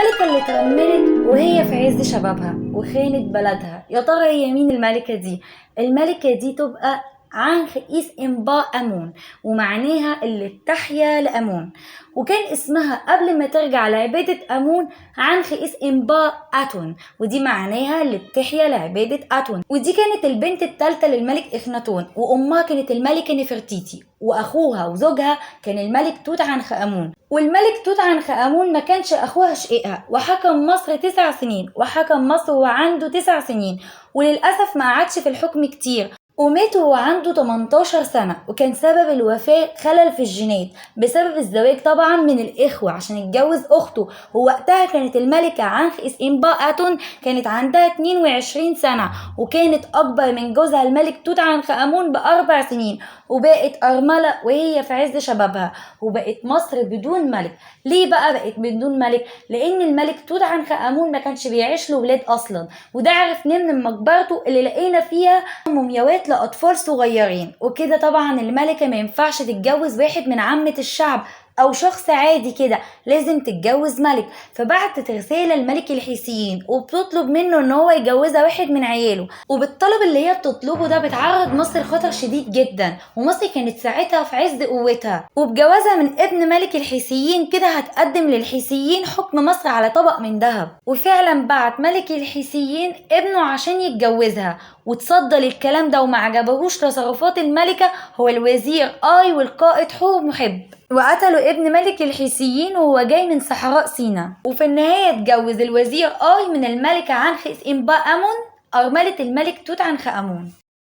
الملكة اللي ترملت وهي في عز شبابها وخانت بلدها، يا ترى هي مين الملكة دي؟ الملكة دي تبقى عنخ إيس إمبا أمون، ومعناها اللي بتحيا لأمون، وكان اسمها قبل ما ترجع لعبادة أمون عنخ إيس إمبا أتون، ودي معناها اللي بتحيا لعبادة أتون. ودي كانت البنت الثالثة للملك إخناتون، وأمها كانت الملكة نفرتيتي، وأخوها وزوجها كان الملك توت عنخ آمون. والملك توت عنخ آمون ما كانش أخوها شقيقها، وحكم مصر 9 سنين، وحكم مصر وعنده 9 سنين، وللأسف ما قعدش في الحكم كتير، ومات وهو عنده 18 سنة، وكان سبب الوفاة خلل في الجينات بسبب الزواج طبعا من الإخوة عشان اتجوز أخته. ووقتها كانت الملكة عنخ إس إمبا أتون كانت عندها 22 سنة، وكانت أكبر من جوزها الملك توت عنخ آمون ب4 سنين، وبقت أرملة وهي في عز شبابها، وبقت مصر بدون ملك. ليه بقى بقت بدون ملك؟ لأن الملك توت عنخ آمون ما كانش بيعيش له ولاد أصلا، وده عرفناه من مقبرته اللي لقينا فيها مومياوات لأطفال صغيرين. وكده طبعا الملكة ما ينفعش تتجوز واحد من عامة الشعب أو شخص عادي كده، لازم تتجوز ملك. فبعتت رسالة لملك الحيثيين وبتطلب منه إن هو يجوزها واحد من عياله، وبالطلب اللي هي بتطلبه ده بتعرض مصر لخطر شديد جدا، ومصر كانت ساعتها في عز قوتها، وبجوازها من ابن ملك الحيثيين كده هتقدم للحيثيين حكم مصر على طبق من ذهب. وفعلا بعت ملك الحيثيين ابنه عشان يتجوزها، وتصدى للكلام ده وما عجبهوش تصرفات الملكة هو الوزير آي والقائد حور محب، وقتلوا ابن ملك الحيثيين وهو جاي من صحراء سينا. وفي النهاية اتجوز الوزير آي من الملكة عنخ إس إمبا أمون أرملة الملك توت عنخ آمون.